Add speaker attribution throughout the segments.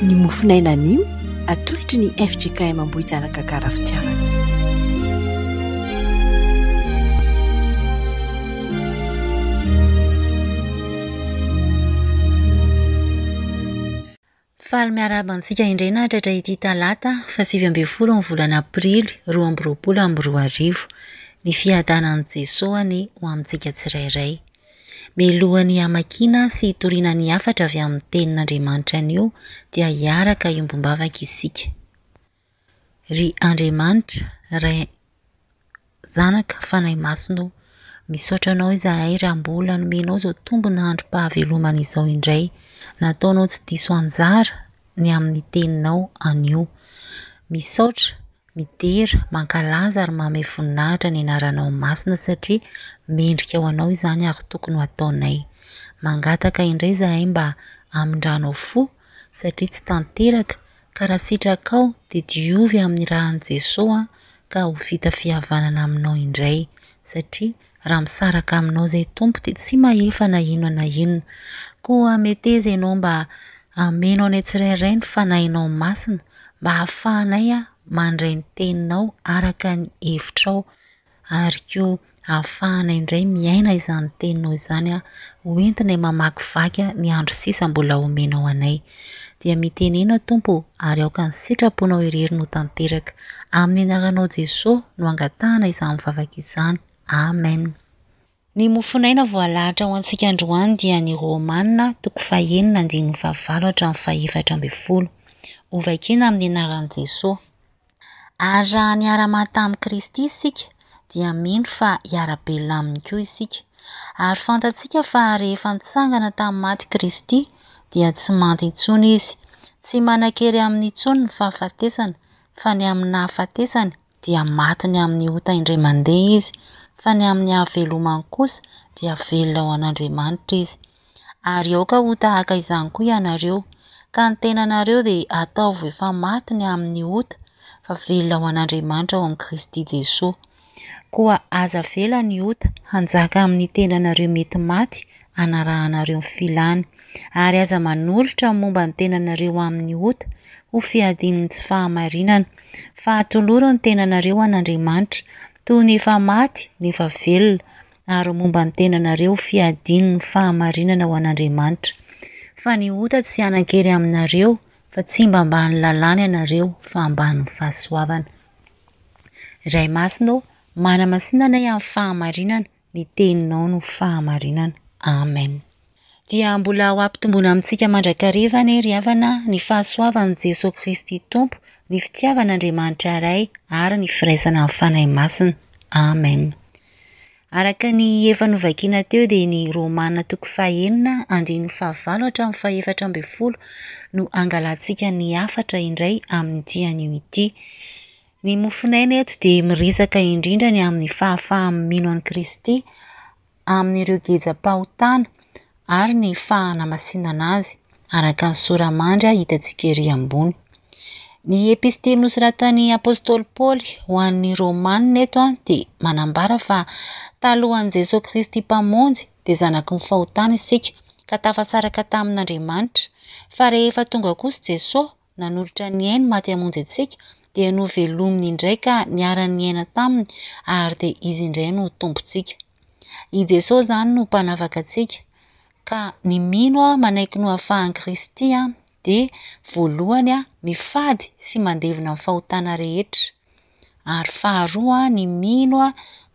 Speaker 1: Ny mofonaina anio atolotry ny fjkm Ambohijanaka Gara Fitiavana.
Speaker 2: Faly miarahaba antsika indray nahatratra ity talata faha 19 ny volana aprily 2022. Ny fiadanan'i Jesoa anie ho amintsika tsirairay. Mialohan'ny hamakiana sy hitoriana ny hafatra avy amin'ny tenin'Andriamanitra anio dia hiaraka hiombom-bavaka isika. Ry Andriamanitra, Ray Zanaka, Fanahy Masina o, misaotra Anao izahay raha mbola nomenao izao tombon'androm-pahavelomana izao indray, nataonao tsy diso anjara ny amin'ny teninao anio. Misaotra Midera, mankalaza ary manome voninahitra ny anaranao masina satria mendrika ho anao izany ary tokony ho ataonay. Mangataka indray izahay mba hamindranao fo satria tsy tanteraka ka raha sitrakao dia diovy amin'ny ràn'i Jesoa ka ho vita fihavanana aminao indray satria raha misaraka aminao izay Tompo dia tsy mahefa na inona na inona. Koa meteza ianao mba hameno anay tsirairay ny fanahinao masina mba hahafahanay mandray ny teninao araka ny hevitrao ary koa hahafahanay indray miaina izany teninao izany ho entinay mamakivaky ny andro sisa mbola omenao anay. Dia mitenena Tompo ô ary aoka ny sitraponao irery no tanteraka. Amin'ny anaranao Jesoa no angatahana izany vavaka izany. Amen. Ny mofonaina voalahatra ho antsika androany dia ny Romana toko fahenina andininy fahavalo hatramin'ny faha-14. Hovakiana amin'ny anaran'i Jesoa. Ary raha niara-maty tamin'i Kristy isika, dia mino fa hiara-belona aminy koa isika. Ary fantatsika fa rehefa nitsangana tamin'ny maty Kristy, dia tsy maty intsony izy. Tsy manan-kery aminy intsony ny fahafatesana, fa ny amin'ny nahafatesany, dia maty ny amin'ny ota indray mandeha izy, fa ny amin'ny hahavelomany kosa, dia velona ho an'Andriamanitra izy. Ary aoka ho tahaka izany koa ianareo, ka ny tenanareo dia ataovy ho efa maty ny amin'ny ota, fa velona ho an'Andriamanitra ao amin'i Kristy Jesoa. Koa aza avela ny ota hanjaka amin'ny tenanareo mety maty hanarahanareo ny filany, ary aza manolotra ny momba ny tenanareo amin'ny ota ho fiadian'ny tsy fahamarinana, fa atoloro ny tenanareo ho an'Andriamanitra, toy ny efa maty nefa velona, ary momba ny tenanareo ho fiadian'ny fahamarinana ho an'Andriamanitra. Fa ny ota tsy hanan-kery aminareo, fa tsy mba ambanin'ny lalàna ianareo, fa ambanin'ny fahasoavana. Ray Masina ô, manamasina anay amin'ny fahamarinana, ny teninao no fahamarinana. Amen. Dia mbola ho ampitomboina amintsika mandrakariva anie ry havana ny fahasoavan'i Jesoa Kristy Tompo, ny fitiavan'Andriamanitra Ray ary ny firaisana amin'ny Fanahy Masina. Amen. Araka ny efa novakiana teo dia ny Romana toko fahenina andininy fahavalo hatramin'ny fahefatra ambin'ny folo no angalantsika ny hafatra indray amin'ity anio ity. Ny mofonaina eto dia miresaka indrindra ny amin'ny fahafahan'ny mino an'i Kristy amin'ireo gejam-pahotana ary ny fahanamasinana azy, araka ny sora-mandry hitantsika ery ambony. Ny epistily nosoratan'ny apostoly Paoly ho an'ny Romanina eto dia manambara fa talohan'i Jesoa Kristy Mpamonjy dia zanaky ny fahotana isika ka tafasaraka tamin'Andriamanitra, fa rehefa tonga kosa Jesoa nanolotra ny ainy maty hamonjy antsika dia novelominy indray ka niara-niaina taminy ary dia Izy indray no Tompontsika. I Jesoa izany no Mpanafaka antsika ka ny mino manaiky nohafahan'i Kristy dia voalohany mifady sy mandevina ny fahotana rehetra ary faharoa ny mino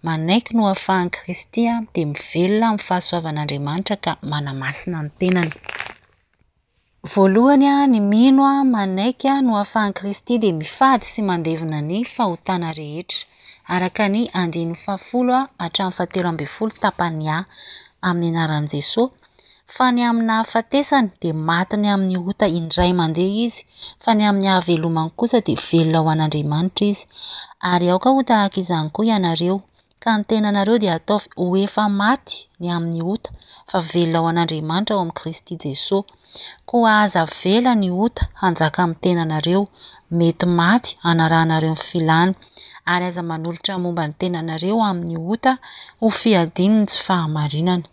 Speaker 2: manaiky nohafahan'i Kristy dia mivelona amin'ny fahasoavan'Andriamanitra ka manamasina ny tenany. Voalohany, ny mino manaiky nohafahan'i Kristy dia mifady sy mandevina ny fahotana rehetra, araka ny andininy fahafolo hatramin'ny fahatelo ambin'ny folo tapany A, amin'ny anaran'i Jesoa, fa ny amin'ny nahafatesany dia maty ny amin'ny ota indray mandeha izy, fa ny amin'ny hahavelomany kosa dia velona ho an'Andriamanitra izy. Ary aoka ho tahaka izany koa ianareo, Ka ny tenanareo dia ataovy ho efa maty ny amin'ny ota, fa velona ho an'Andriamanitra ao amin'i Kristy Jesoa. Koa aza avela ny ota hanjaka amin'ny tenanareo, mety maty hanarahanareo ny filany, ary aza manolotra momba ny tenanareo amin'ny ota ho fiadian'ny tsy fahamarinana.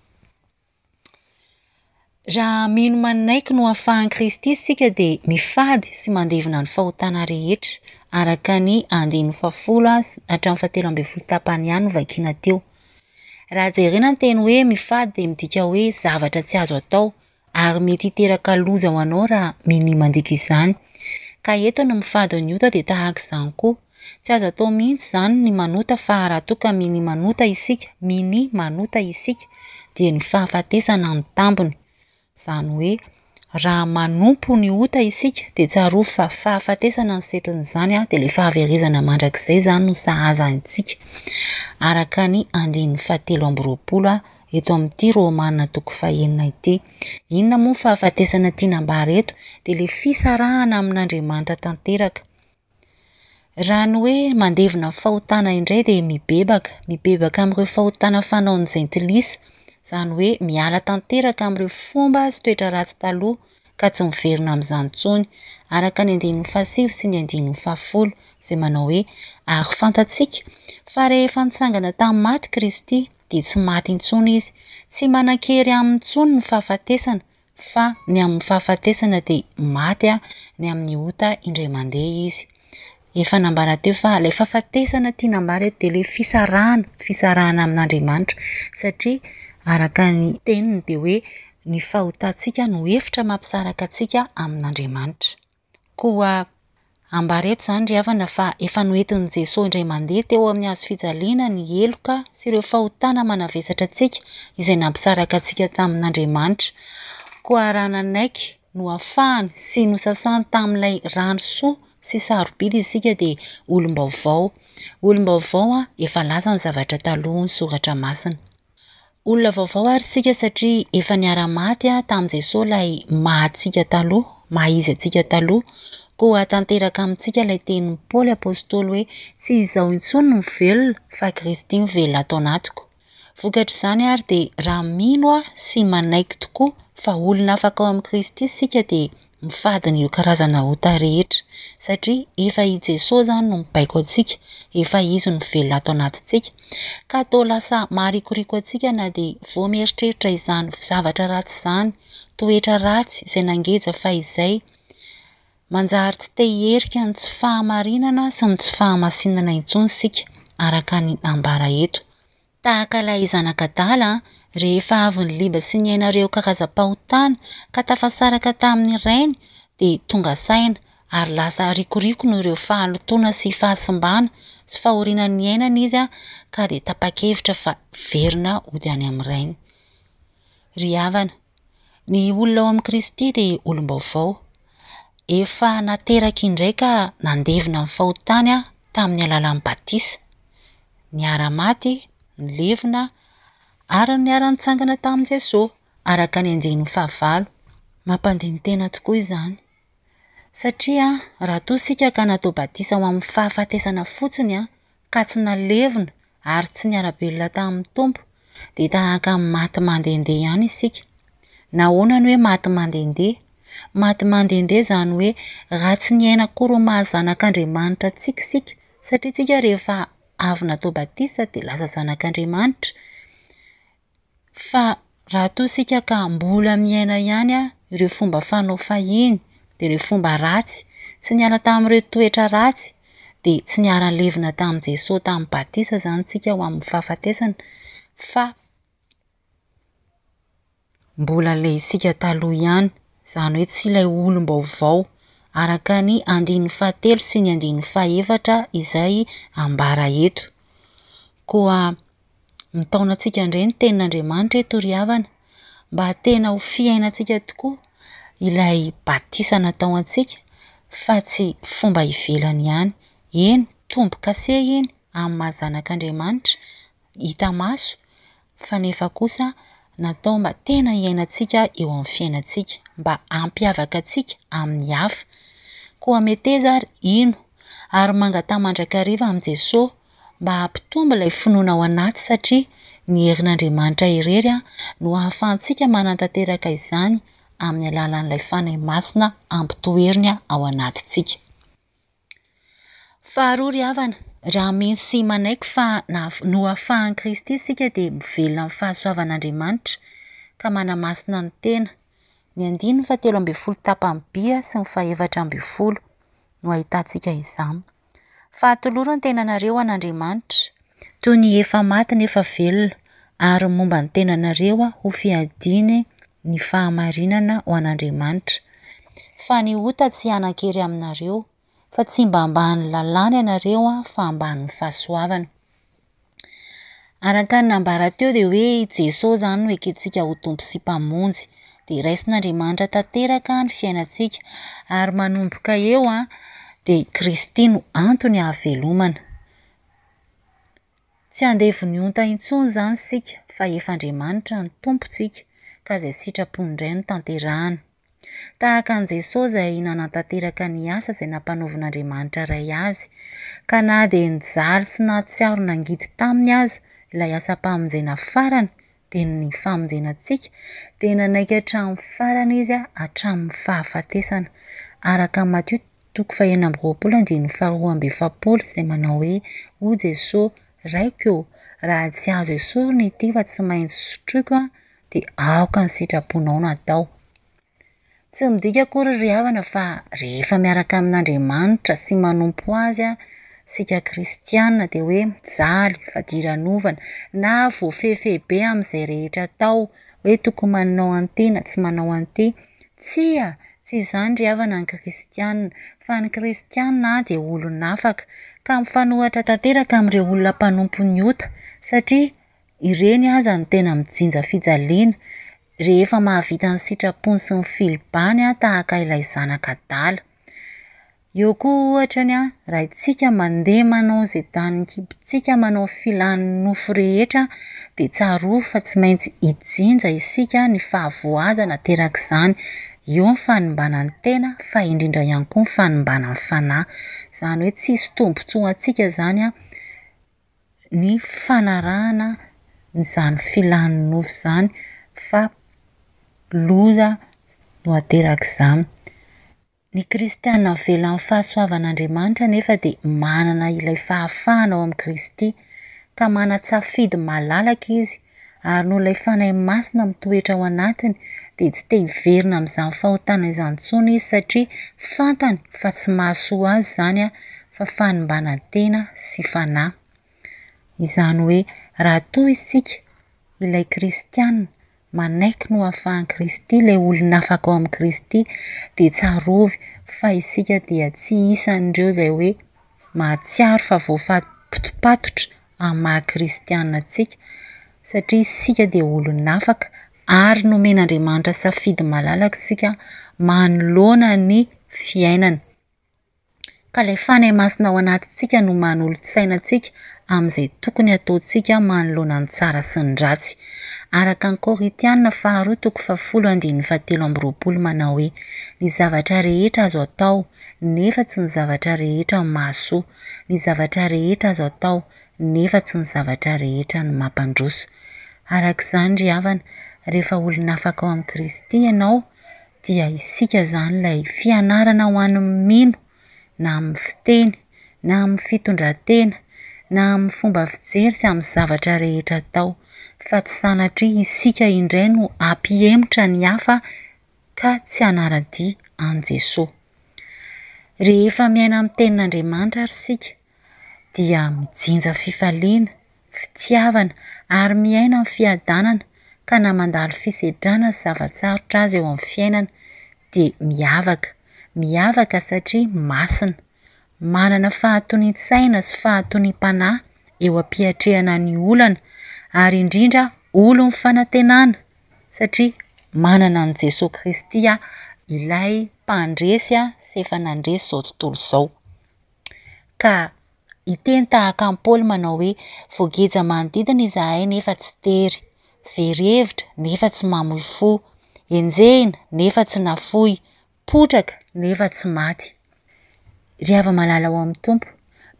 Speaker 2: Raha mino manaiky nohafahan'i Kristy isika dia mifady sy mandevona ny fahotana rehetra, araka ny andininy fahafolo hatramin'ny fahatelo ambin'ny folo tapany ihany novakiana teo. Raha jerena ny teny hoe mifady dia midika hoe zavatra tsy azo atao ary mety hiteraka loza ho anao raha minia mandika izany. Ka eto ny mifady ny ota dia tahaka izany koa. Tsy azo atao mihitsy izany ny manota fa raha toa ka minia manota isika, minia manota isika, dia ny fahafatesana no tambiny. Izany hoe raha manompo ny ota isika dia tsarovy fa fahafatesana ny setrin'izany dia ilay fahaverezana mandrakizay izany no sahaza antsika. Araka ny andininy fahatelo amby 20 eto amin'ity Romana toko fahenina ity. Inona moa ny fahafatesana tiana ambara eto? Dia ilay fisarahana amin'Andriamanitra tanteraka. Raha ny hoe mandevina ny fahotana indray dia mibebaka, mibebaka amin'ireo fahotana fanaon'ny jentilisa, izany hoe miala tanteraka amin'ireo fomba sy toetra ratsy taloha ka tsy miverina amin'izany intsony, araka ny andininy fahasivy sy ny andininy fahafolo izay manao hoe, Ary fantatsika fa rehefa nitsangana tamin'ny maty Kristy dia tsy maty intsony Izy, tsy manan-kery aminy intsony ny fahafatesana, fa ny amin'ny fahafatesana dia maty ny amin'ny ota indray mandeha izy. Efa nambara teo fa ilay fahafatesana tiana ambara eto dia ilay fisarahana, fisarahana amin'Andriamanitra satria araka ny teniny dia hoe ny fahotantsika no efitra mampisaraka antsika amin'Andriamanitra. Koa ambara eto izany ry havana fa efa noentin'i Jesoa indray mandeha teo amin'ny hazo fijaliana ny heloka sy ireo fahotana manavesatra antsika izay nampisaraka antsika tamin'Andriamanitra. Koa raha nanaiky nohafahany sy nosasany tamin'ilay rano soa sy sarobidy isika dia olom-baovao. Olom-baovao efa lasa ny zavatra taloha ny soratra masina. Olona vaovao ary isika satria efa niara-maty tamin'i Jesoa ilay maha antsika taloha, maha izy antsika taloha. Koa tanteraka amintsika ilay tenin'i Paoly Apostoly hoe tsy izaho intsony no mivelona fa Kristy mivelona ato anatiko. Vokatr'izany ary dia raha mino aho sy manaiky tokoa fa olona afaka ao amin'i Kristy isika dia mifady an'ireo karazana ota rehetra satria efa i Jesoa izany no mibaiko antsika, efa Izy no mivelona ato anatintsika. Ka toa lasa maharikoriko antsika na dia vao mieritreritra izany zavatra ratsy izany, toetra ratsy izay nangeja fahizay. Manjary tsy te hiherika ny tsy fahamarinana sy ny tsy fahamasinana intsony isika araka ny ambara eto. Tahaka ilay zanak'adala, rehefa avy niliba sy niaina ireo karazam-pahotana ka tafasaraka tamin'ny rainy dia tonga saina ary lasa rikoriko noho ireo fahalotoana sy fahasimbana sy fahoriana niainany izy ka dia tapa-kevitra fa hiverina hody any amin'ny rainy. Ry havana, ny olona ao amin'i Kristy dia olom-baovao. Efa nateraka indray ka nandevina ny fahotany tamin'ny alalan'ny batisa. Niara-maty, nilevina, ary niara-nitsangana tamin'i Jesoa, araka ny andininy fahavalo. Mampandini-tena tokoa izany. Satria raha toa isika ka natao batisa ho amin'ny fahafatesana fotsiny ka tsy nalevina ary tsy niara-belona tamin'ny Tompo, dia tahaka ny maty mandehandeha ihany isika. Nahoana no hoe maty mandehandeha? Maty mandehandeha izany hoe raha tsy niaina akory ho maha zanak'Andriamanitra antsika isika, satria isika rehefa avy natao batisa dia lasa zanak'Andriamanitra. Fa raha toa isika ka mbola miaina ihany ireo fomba fanao fahiny, dia ireo fomba ratsy, tsy niala tamin'ireo toetra ratsy, dia tsy niara-levona tamin'i Jesoa tamin'ny batisa izany isika ho amin'ny fahafatesana, fa mbola ilay isika taloha ihany, izany hoe tsy ilay olom-baovao, araka ny andininy fahatelo sy ny andininy fahefatra izay ambara eto. Koa mitaona antsika indray ny tenin'Andriamanitra eto ry havana, mba tena ho fiainantsika tokoa ilay batisa natao antsika fa tsy fomba ivelany ihany. Eny, tombo-kase iny amin'ny maha zanak'Andriamanitra hita maso fa nefa kosa natao mba tena hiainantsika eo amin'ny fiainantsika, mba hampiavaka antsika amin'ny hafa. Koa meteza ary hino ary mangataha mandrakariva amin'i Jesoa mba hampitombo ilay finoana ao anaty satria ny herin'Andriamanitra irery no ahafahantsika manatanteraka izany amin'ny alalan'ilay Fanahy Masina ampitoeriny ao anatintsika. Faharoa ry havana, raha mino sy manaiky fa nohafahan'i Kristy isika dia mivelona amin'ny fahasoavan'Andriamanitra ka manamasina ny tena. Ny andininy fahatelo ambin'ny folo tapany B sy ny faha-14 no ahitantsika izany. Fa atolory ny tenanareo ho an'Andriamanitra, toy ny efa maty nefa velona, ary ny momba ny tenanareo ho fiadiany ny fahamarinana ho an'Andriamanitra. Fa ny ota tsy hanan-kery aminareo, fa tsy mba ambanin'ny lalàna ianareo fa ambanin'ny fahasoavana. Araka ny nambara teo dia hoe i Jesoa izany no ekentsika ho Tompo sy Mpamonjy. Dia raisin'Andriamanitra tanteraka ny fiainantsika ary manomboka eo dia Kristy no antony hahavelomana. Tsy andevon'ny onta intsony izany isika fa efa Andriamanitra no Tompontsika ka izay sitrapony indray no tanterahana. Tahaka an'i Jesoa izay nanatanteraka ny asa izay nampanaovin'Andriamanitra Ray azy, ka na dia nijaly sy nahatsiaro nangidy taminy aza ilay asam-pamonjena farany, dia ny famonjena antsika, dia nanaiky hatramin'ny farany Izy hatramin'ny fahafatesana. Araka ny Matio toko faha-26 andininy faha-42 izay manao hoe, O Jesoa, Raiko ô, raha tsy azo esorina ity fa tsy maintsy sotroiko dia aoka ny sitraponao no atao. Tsy midika akory ry havana fa rehefa miaraka amin'Andriamanitra sy manompo Azy isika kristiana dia hoe mijaly, fadiranovana, na voafehifehy be amin'izay rehetra atao, hoe tokony manao an'ity na tsy manao an'ity. Tsia, tsy izany ry havana ny kristiana, fa ny kristiana dia olon'afaka, ka mifanohitra tanteraka amin'ireo olona mpanompo ny ota, satria Ireny aza no tena mijinja fijaliana rehefa mahavita ny sitrapony sy ny filibany tahaka ilay zanaka adala. Eo koa ohatra ny raha isika mandeha manao izay danin'ny kibontsika manao filan'ny nofo rehetra dia tsarovy fa tsy maintsy hijinja isika ny fahavoazana aterak'izany. Eo ny fanimbana ny tena fa indrindra ihany koa ny fanimbana ny fanahy. Izany hoe tsisy tombontsoa ho antsika izany ny fanarahana izany filan'ny nofo izany fa loza no aterak'izany. Ny kristiana avelan'ny fahasoavan'Andriamanitra anefa dia manana ilay fahafahana ao amin'i Kristy ka manan-tsafidy malalaka izy ary noho ilay Fanahy Masina mitoetra ao anatiny dia tsy te hiverina amin'izany fahotana izany intsony izy satria fantany fa tsy mahasoa azy izany fa fanimbana tena sy fanahy. Izany hoe raha toa isika ilay kristiana manaiky ny ho afahan'i Kristy, ilay olon'afaka ao amin'i Kristy dia tsarovy fa isika dia tsy isan'ireo izay hoe mahatsiaro fa voafatopatotra amin'ny maha kristiana antsika satria isika dia olon'afaka ary nomen'Andriamanitra safidy malalaka isika manoloana ny fiainana. Ka ilay Fanahy Masina ao anatintsika no manolo-tsaina antsika amin'izay tokony hataontsika manoloana ny tsara sy ny ratsy. Araka ny Korintiana faharoa toko fahafolo andininy fahatelo amby roapolo manao hoe, Ny zavatra rehetra azo atao, nefa tsy ny zavatra rehetra no mahasoa. Ny zavatra rehetra azo atao, nefa tsy ny zavatra rehetra no mampandroso. Araka izany ry havana, rehefa olon'afaka ao amin'i Kristy ianao, dia isika izany ilay fianarana ho an'ny mino na amin'ny fiteny na amin'ny fitondran-tena na amin'ny fomba fijery sy amin'ny zavatra rehetra atao fa tsy sanatria isika indray no hampihemotra ny hafa ka tsy hanara-dia an'i Jesoa. Rehefa miaina amin'ny tenin'Andriamanitra ary isika dia mijinja fifaliana, fitiavana ary miaina amin'ny fiadanana ka na mandalo fisedrana sy zava-tsarotra aza eo amin'ny fiainana dia miavaka, miavaka satria masina, manana fahatonian-tsaina sy fahatoniam-panahy eo am-piatrehana ny olana ary indrindra olon'ny fanantenana satria manana an'i Jesoa Kristy ilay mpandresy sy efa nandresy izao tontolo izao. Ka hiteny tahaka an'i Paoly manao hoe, Voageja manodidina izahay nefa tsy tery, very hevitra nefa tsy mamoy fo, enjehina nefa tsy nafoy, potraka nefa tsy maty. Ry hava-malala ao amin'ny Tompo,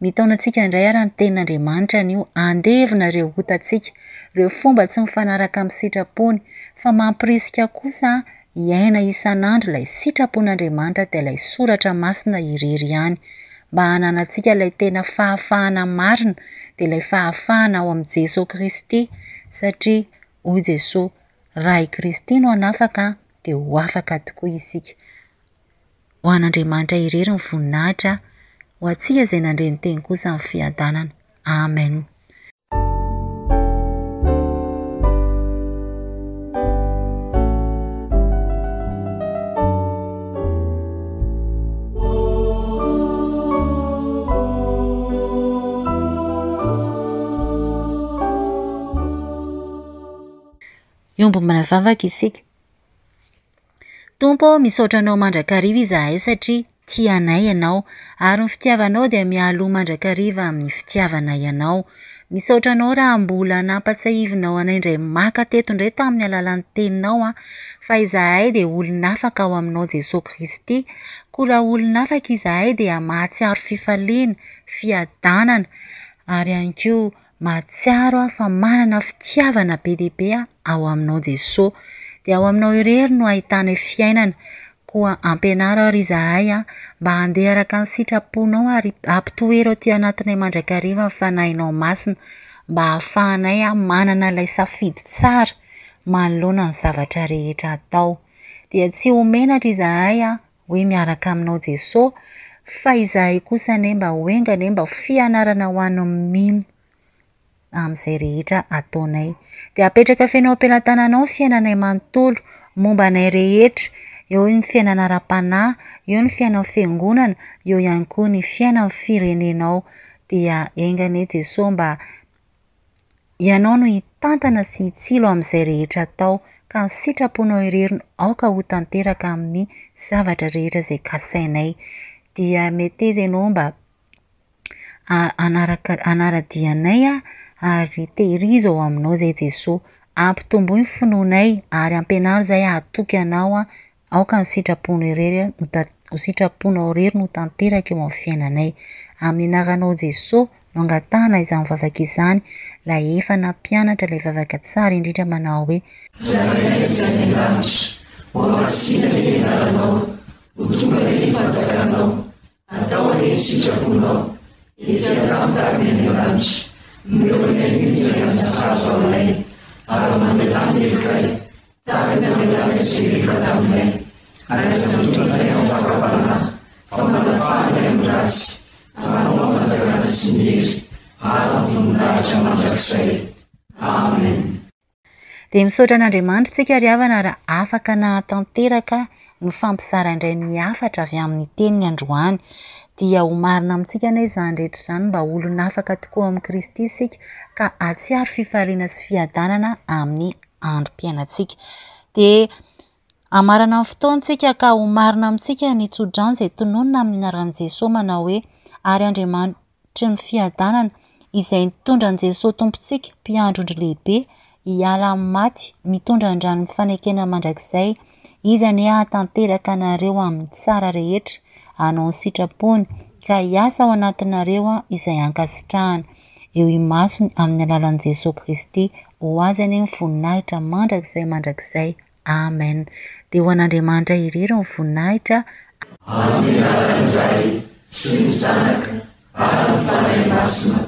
Speaker 2: mitaona antsika indray ary ny Tenin'Andriamanitra anio handevina ireo otantsika, ireo fomba tsy mifanaraka amin'ny sitrapony, fa mampirisika kosa hiaina isan'andro ilay sitrapon'Andriamanitra dia ilay Soratra Masina irery ihany. Mba hananantsika ilay tena fahafahana marina dia ilay fahafahana ao amin'i Jesoa Kristy satria hoy Jesoa, raha i Kristy no hanafaka. dia ho afaka tokoa isika. Ho an'Andriamanitra irery ny voninahitra, ho antsika izay nandre ny teny kosa ny fiadanana. Amen. Iombonana vavaka isika. Tompo ô, misaotra Anao mandrakariva izahay satria tia anay Ianao, ary ny fitiavanao dia mialoha mandrakariva amin'ny fitiavanay Anao. Misaotra Anao raha mbola nampatsiahivinao anay indray maka teto indray tamin'ny alalan'ny Teninao an, fa izahay dia olon'afaka ao Aminao Jesoa Kristy. Koa raha olon'afaka izahay dia mahatsiaro fifaliana, fiadanana, ary ihany koa Mahatsiaro aho fa manana fitiavana be dia be aho ao aminao Jesoa. Dia ao aminao irery no ahitanay fiainana. Koa ampianaro ary izahay mba handeha araka ny sitraponao ary ampitoero aty anatinay mandrakariva ny Fanahinao Masina mba hahafahanay manana ilay safidy tsara manoloana ny zavatra rehetra atao. Dia tsy ho menatra izahay hoe miaraka aminao Jesoa fa izahay kosa anie mba ho enga anie mba ho fianarana ho an'ny mino amin'izay rehetra ataonay. Dia apetraka feno am-pelatananao ny fiainanay manontolo, momba anay rehetra, eo ny fiainana ara-panahy, eo ny fiainan'ny fiangonana, eo ihany koa ny fiainan'ny firenenao. Dia enga anie Jesoa mba Ianao no hitantana sy hitsilo amin'izay rehetra atao, ka ny sitraponao irery no aoka ho tanteraka amin'ny zavatra rehetra izay kasainay. Dia meteza Ianao mba hanaraka hanara-dia anay ary tehirizo ao Aminao izay Jesoa. Ampitomboy ny finoanay ary ampianaro izahay hahatoky Anao Aoka ny sitraponao irery no ho sitraponao irery no tanteraka eo amin'ny fiainanay. Amin'ny anaranao Jesoa no angatahana izany vavaka izany, ilay efa nampianatra ilay vavaka tsara indrindra manao hoe.
Speaker 3: Rainay izay any an-danitra, ho hamasina anie ny anaranao, ho tonga anie ny fanjakanao, atao anie ny sitraponao, ety an-tany tahaka ny any an-danitra. Omeo anay anio izay hanina sahaza ho anay, ary mamelà ny helokay, Tahaka ny namelanay izay meloka taminay, ary aza mitondra anay amin'ny fakam-panahy, fa manafaha anay amin'ny ratsy, fa Anao ny fanjakana sy ny hery ary ny voninahitra mandrakizay. Amen.
Speaker 2: Dia misaotra an'Andriamanitra isika ry havana raha afaka nahatanteraka nifampizara indray ny hafatra avy amin'ny teniny androany. Dia ho marina amintsika anie izany rehetra izany mba olon'afaka tokoa ao amin'i Kristy isika ka hahatsiaro fifaliana sy fiadanana amin'ny androm-piainantsika. Dia hamarana ny fotoantsika ka ho marina amintsika ny tsodrano izay tononina amin'ny anaran'i Jesoa manao hoe, Ary Andriamanitra try ny fiadanana, izay nitondra an'i Jesoa Tompontsika, Mpiandry ondry lehibe, hiala amin'ny maty, mitondra ny ranon'ny fanekena mandrakizay, Izy anie hahatanteraka anareo amin'ny tsara rehetra, hanao ny sitrapony, ka hiasa ao anatinareo izay ankasitrahana, eo imasony amin'ny alalan'i Jesoa Kristy, ho Azy anie ny voninahitra mandrakizay mandrakizay. Amen. Dia ho an'Andriamanitra irery ny voninahitra.
Speaker 3: Amin'ny anaran'ny Ray sy ny Zanaka ary ny Fanahy Masina.